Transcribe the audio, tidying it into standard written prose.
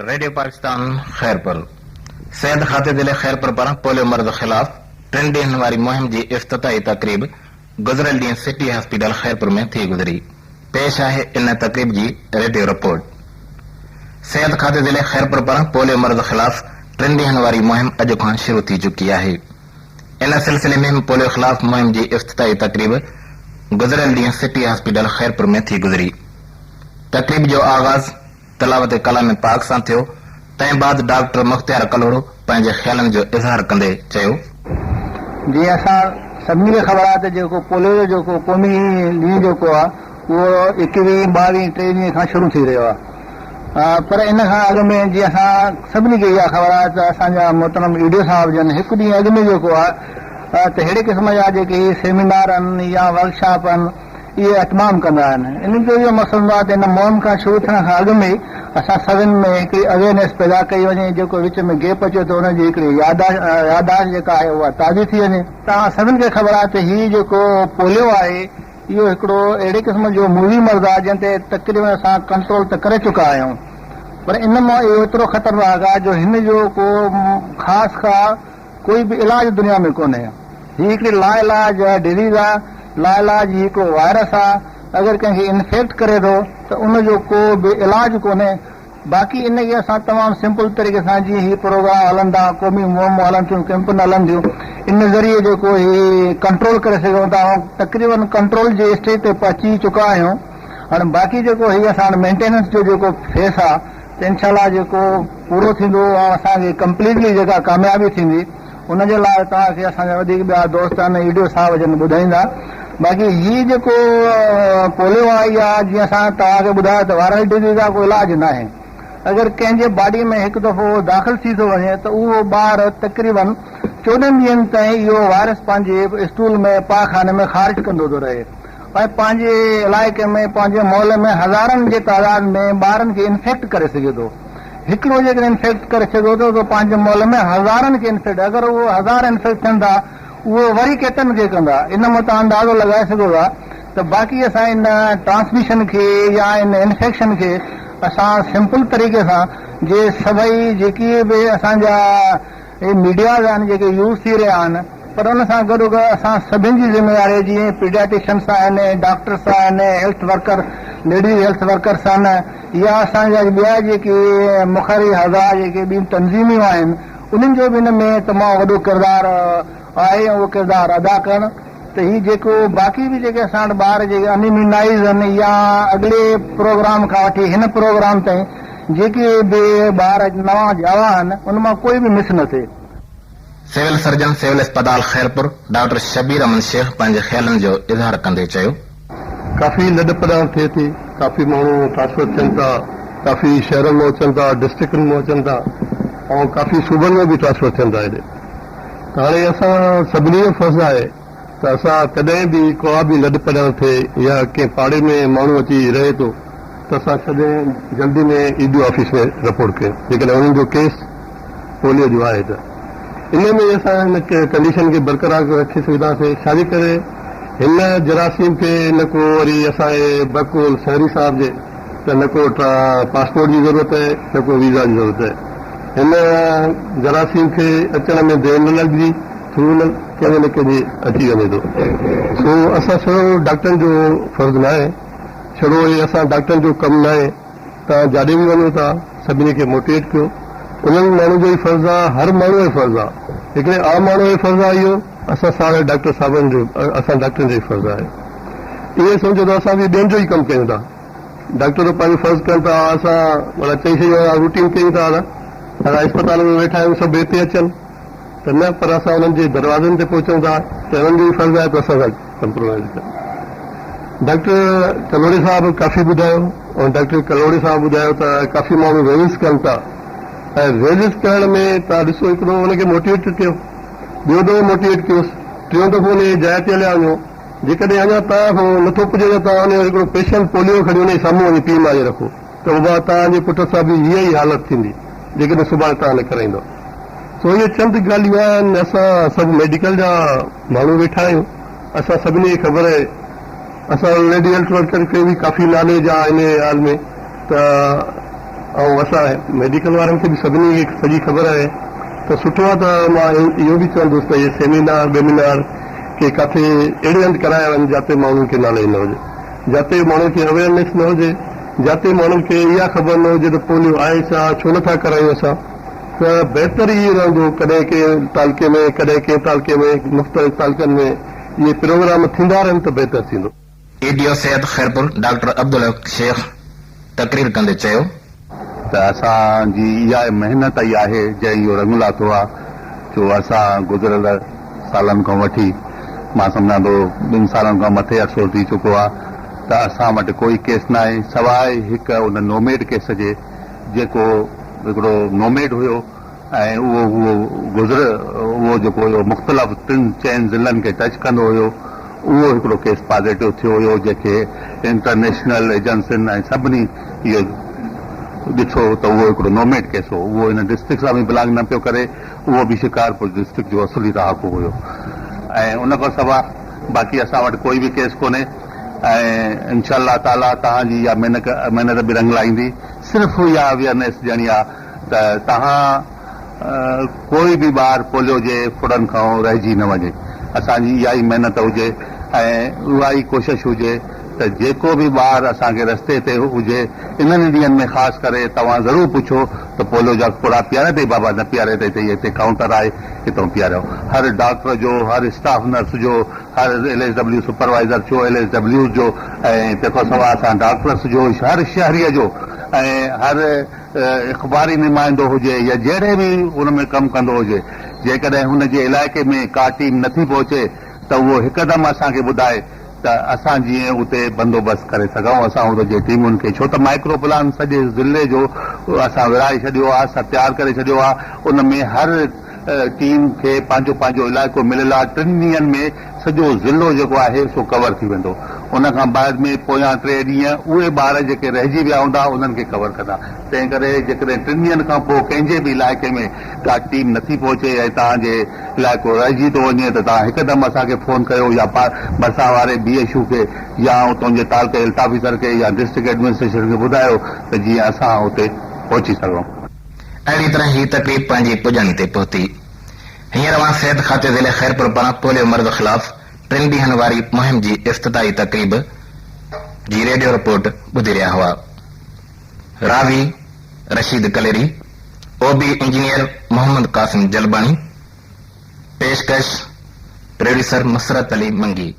Radio Pakistan Khairpur صحت کاتي ضلعي خيرپور پاران پوليو مرض خلاف ٽن ڏينهن واري مهم جي افتتاحي تقريب گذريل ڏينهن سٽي هاسپيٽل خيرپور ۾ ٿي گذري. پيش آهي ان تقريب جي ريڊيو رپورٽ. صحت کاتي ضلعي خيرپور پاران پوليو مرض خلاف ٽن ڏينهن واري مهم اڄ کان شروع ٿي چڪي آهي. ان سلسلي ۾ پوليو خلاف مهم جي افتتاحي تقريب گذريل ڏينهن سٽي هاسپيٽل خيرپور ۾ ٿي گذري. تقريب جو آغاز تلاوت ڪلام پاڪ سان ٿيو، تنهن بعد ڊاڪٽر مختيار ڪلهوڙو پنهنجي خيالن جو اظهار ڪندي چيو. جيئن اسان سڀني کي خبر آهي ته جيڪو پوليو جو جيڪو قومي ڏينهن جيڪو آهي اهو ايڪويهين، ٻاويهين، ٽيويهين کان شروع ٿي رهيو آهي پر ان کان اڳ ۾ جيئن اسان سڀني کي اها خبر آهي ته اسان جا محترم اي ڊي او صاحب جن هڪ ڏينهن اڳ ۾ جيڪو آهي ته ههڙي قسم جا جيڪي هي سيمينار آهن يا ورڪشاپ آهن اهي اهتمام ڪندا آهن. ان جو اهو مقصد هوندو آهي ته ان مهم کان شروع ٿيڻ کان اڳ ۾ ئي اسان سڀن ۾ هڪڙي اويئرنيس پيدا ڪئي وڃي، جيڪو وچ ۾ گيپ اچي ٿو ان جي هڪڙي ياداشت جيڪا آهي اها تازي ٿي وڃي. توهان سڀن کي خبر آهي ته هي جيڪو پوليو آهي اهو هڪڙو اهڙي قسم جو موذي مرض آهي جنهن تي تقريبن اسان ڪنٽرول ته ڪري چڪا آهيون پر ان مان اهو ايترو خطرناڪ آهي جو هن جو ڪو خاص ڪا ڪوئي به علاج دنيا ۾ ڪونهي. هي هڪڙي لاعلاج ڊزيز آ، لاعلاج هي هڪڙو وائرس آ، اگر ڪنهن کي انفيڪٽ ڪري ٿو ته ان جو ڪو به علاج ڪونهي، باقي ان کي اسان تمام سمپل طريقي سان جيئن هي پروگرام هلن ٿا، قومي مهمون هلن ٿيون، ڪيمپن هلن ٿيون، ان ذريعي جيڪو هي ڪنٽرول ڪري سگهون ٿا ۽ تقريبن ڪنٽرول جي اسٽيج تي پهچي چڪا آهيون. هاڻي باقي جيڪو هي اسان وٽ مينٽيننس جو جيڪو فيس آ ته انشاء الله جيڪو پورو ٿيندو ۽ اسان کي ڪمپليٽلي جيڪا ڪاميابي ٿيندي ان جي لاء توهان کي اسان جا وڌيڪ ٻيا دوست آهن اي ڊي او صاحب جن ٻڌائيندا باقي هي جيڪو پوليو آهي يا جيئن اسان توهان کي ٻڌايو ته وائرل ڊزيز آهي ڪو علاج ناهي اگر ڪنهن جي باڊي ۾ هڪ دفعو داخل ٿي ٿو وڃي ته اهو ٻار تقريبن 14 ڏينهن تائين اهو وائرس پنهنجي اسٽول ۾ پاخاني ۾ خارج ڪندو ٿو رهي ۽ پنهنجي علائقي ۾ پنهنجي محلي ۾ هزارن جي تعداد ۾ ٻارن کي انفيڪٽ ڪري سگهي ٿو. هڪڙو جيڪڏهن انفيڪٽ ڪري سگهيو ٿو ته پنهنجي محلي ۾ هزارن کي انفيڪٽ اگر اهو هزار انفيڪٽ ٿين ٿا اهو وري ڪيترن کي ڪندا ان مان توهان اندازو لڳائي سگهو ٿا ته باقي اسان ان ٽرانسميشن کي يا ان انفيڪشن کي اسان سمپل طريقي سان جي سڀئي جيڪي به اسان جا اهي ميڊياز آهن جيڪي يوز ٿي رهيا آهن پر ان سان گڏوگڏ اسان سڀن جي ذميواري جيئن پيڊياٽيشنس آهن، ڊاڪٽرس آهن، health worker, ladies health workers آهن يا اسان جا ٻيا جيڪي مخري حضرات جيڪي ٻيون تنظيميون آهن انهن جو به ان ۾ تمام وڏو ڪردار آهي ۽ اهو ڪردار ادا ڪرڻ ته هي جيڪو باقي به جيڪي اسان وٽ ٻار جيڪي ان اميونائيز آهن يا اڳلي پروگرام کان وٺي هن پروگرام تائين جيڪي به ٻار نوان ڄاوا آهن ان مان ڪوئي به مس نه ٿئي. سول سرجن سول اسپتال خيرپور ڊاڪٽر شبير احمد شيخ پنهنجي خيالن جو اظهار ڪندي چيو. ڪافي لڏ پلاڻ ٿئي ٿي، ڪافي ماڻهو ٽرانسفر ٿين ٿا، ڪافي شهرن مان اچن ٿا، ڊسٽرڪٽن مان اچن ٿا ۽ ڪافي صوبن مان به ٽرانسفر ٿين ٿا هيڏي ته هاڻي اسان سڀني جو فرض آهي ته اسان ڪڏهن به ڪا به لڏ پلاڻ ٿئي يا ڪنهن پاڙي ۾ ماڻهو اچي رهي ٿو ته اسان سڏهن جلدي ۾ اي ڊي او آفيس ۾ رپورٽ ڪيون جيڪڏهن انهن جو ڪيس پوليو جو آهي ته ان ۾ اسان ان ڪنڊيشن کي برقرار رکي سگهنداسين ڇاجي ڪري هن جراثيم کي نه ڪو وري اسان جي بقول سهري صاحب جي ته نه ڪو پاسپورٽ جي ضرورت آهي نه ڪو ويزا جي ضرورت آهي هن جراثيم کي اچڻ ۾ دير نه لڳندي ٿرو نه ڪنهن نه ڪنهن جي اچي وڃي ٿو سو اسان سهرو ڊاڪٽرن جو فرض ناهي ڇڙو هي اسان ڊاڪٽرن جو ڪم ناهي توهان جاڏي به وڃو ٿا سڀني کي موٽيويٽ ڪيو انهن ماڻهن جو ئي فرض آ هر ماڻهو جو فرض آ هڪڙي عام ماڻهو جو فرض آ اهو اسان ساري ڊاڪٽر صاحبن جو اسان ڊاڪٽرن جو ئي فرض آهي ائين سمجهو ته اسان به ٻين جو ئي ڪم ڪيون ٿا ڊاڪٽر ته پنهنجو فرض ڪن ٿا اسان معنيٰ چئي ڇڏيو آ روٽين ڪيون ٿا اسان اسپتال ۾ ويٺا آهيون سڀ هتي اچن ته نه پر اسان انهن جي دروازن تي پهچون ٿا ته انهن جو ئي فرض آهي ته اسان سان ڪمپرومائيز ڪن. ڊاڪٽر ڪلهوڙي صاحب ڪافي ٻڌايو ۽ ڊاڪٽر ڪلهوڙي صاحب ٻڌايو ته ڪافي ماڻهو ريزسٽ ڪن ٿا ۽ ريزسٽ ڪرڻ ۾ توهان ڏسو هڪڙو ان کي موٽيويٽ ڪيو ٻيو دفعو موٽيويٽ ڪيوس ٽيون دفعو ان جي جاء تي هليا وڃو جيڪڏهن اڃا توهان کان نٿو پڄي ته توهان ان جو هڪڙو پيشنٽ پوليو کڻي ان جي سامهون وڃي پيء ماء جي رکو ته بابا توهان جي پٽ سان به هيء ئي حالت ٿيندي جيڪڏهن سڀاڻي توهان نه ڪرائيندؤ. سو اهي چند ڳالهيون آهن اسان سڀ ميڊيڪل جا ماڻهو ويٺا آهيون اسان سڀني کي خبر آهي اسان ليڊي هيلٿ ورڪر کي به ڪافي ناليج آهي ان ڳالهه ۾ ته ۽ اسان ميڊيڪل وارن کي به سڀني کي سڄي خبر آهي ته سٺو آهي ته مان اهو به چوندس ته اهي سيمينار ويمينار ڪي ڪاٿي اهڙي هنڌ ڪرايا وڃن جاتي ماڻهن کي ناليج نه هجي جاتي ماڻهن کي اويئرنيس نه هجي جاتي ماڻهن کي اها خبر نه هجي ته پوليو آهي ڇا ڇو نٿا ڪرايون اسان ته بهتر اهو رهندو ڪڏهن ڪنهن تعلقي ۾ ڪڏهن ڪنهن تعلقي ۾ مختلف تعلقن ۾ اهي پروگرام ٿيندا رهن ته بهتر ٿيندو. اي ڊي او صحت خيرپور ڊاڪٽر عبدالحق شيخ تقرير ڪندي چيو. ته اسان جي اها محنت ئي آهي جنهن اهو رنگ لاٿو آهي جو اسان گذريل سالن کان وٺي مان سمجهان ٿو ٻن سالن کان مٿي عرصو ٿي چڪو آهي ته اسان وٽ ڪوئي ڪيس ناهي سواء هڪ ان نوميڊ ڪيس جي جيڪو هڪڙو نوميڊ هيو ۽ اهو اهو گذر اهو جيڪو هيو مختلف ٽن چئن ضلعن کي ٽچ ڪندو هيو اهو هڪڙو ڪيس پازيٽو ٿيو هيو جنهن کي انٽرنيشنل ايجنسين ۽ سڀني اهو ڏٺو ته اهو هڪڙو نوميڊ ڪيس هو اهو هن ڊسٽرڪٽ سان به بلانگ نه پيو ڪري اهو به شڪارپور ڊسٽرڪٽ جو اصلي رهاڪو هيو ۽ ان کان سوا باقي اسان وٽ ڪوئي به ڪيس ڪونهي ۽ انشاء الله تعالي توهان جي اها محنت به رنگ لائيندي صرف اها اويئرنيس ڏيڻي آهي ته توهان ڪوئي به ٻار پوليو جي ڦڙن کان رهجي نه وڃي. اسان جي اها ئي محنت هجي ۽ اها ئي ڪوشش هجي ته جيڪو به ٻار اسان کي رستي تي هجي انهن ڏينهن ۾ خاص ڪري توهان ضرور پڇو ته پوليو جا ڦڙا پياريا اٿئي بابا نه پياريا اٿئي ته هتي ڪائونٽر آهي هتان پياريو. هر ڊاڪٽر جو هر اسٽاف نرس جو هر ايل ايس ڊبليو سپروائيزر جو ايل ايس ڊبليوز جو ۽ تنهن کان سواء اسان ڊاڪٽرس جو هر شهريء جو ۽ هر اخباري نمائندو هجي يا جهڙي به ان ۾ ڪم ڪندو هجي، جيڪڏهن هن جي علائقي ۾ ڪا ٽيم نٿي پهچي ته اهو هڪدم اسان کي ٻڌائي ته اسان جيئن اتي بندوبست ڪري سگهون، اسان ات جي ٽيمن کي ڇو ته مائڪرو پلان سڄي ضلعي جو اسان ورهائي ڇڏيو آهي، اسان تيار ڪري ڇڏيو آهي، ان ۾ هر ٽيم کي پنهنجو پنهنجو علائقو مليل آهي، ٽن ڏينهن ۾ سڄو ضلعو جيڪو آهي سو ڪور ٿي ويندو. ان کان بعد ۾ پويان ٽي ڏينهن اهي ٻار جيڪي رهجي ويا هوندا انهن کي ڪور ڪندا. تنهن ڪري جيڪڏهن ٽن ڏينهن کان پوء ڪنهن جي به علائقي ۾ ڪا ٽيم نٿي پهچي ۽ توهان جي علائقو رهجي ٿو وڃي ته توهان هڪدم اسان کي فون ڪيو يا ڀرسان واري بي ايڇ يو کي يا اتان جي تعلقي هيلٿ آفيسر کي يا ڊسٽرڪٽ ايڊمنسٽريشن کي ٻڌايو ته جيئن اسان اتي پهچي سگهون. اهڙي طرح هي تقريب پنهنجي پڄاڻي تي پهتي. هينئر اوهان صحت کاتي ضلعي خيرپور پاران پوليو مرض خلاف ٽن ڏينهن واري مهم جي افتتاحي تقريب جي ريڊيو رپورٽ ٻڌي رهيا هئا. راوي، Rasheed Kaliri, O B engineer Muhammad Qasim Jalbani, پيشڪش، پروڊيوسر مسرت علي منگي.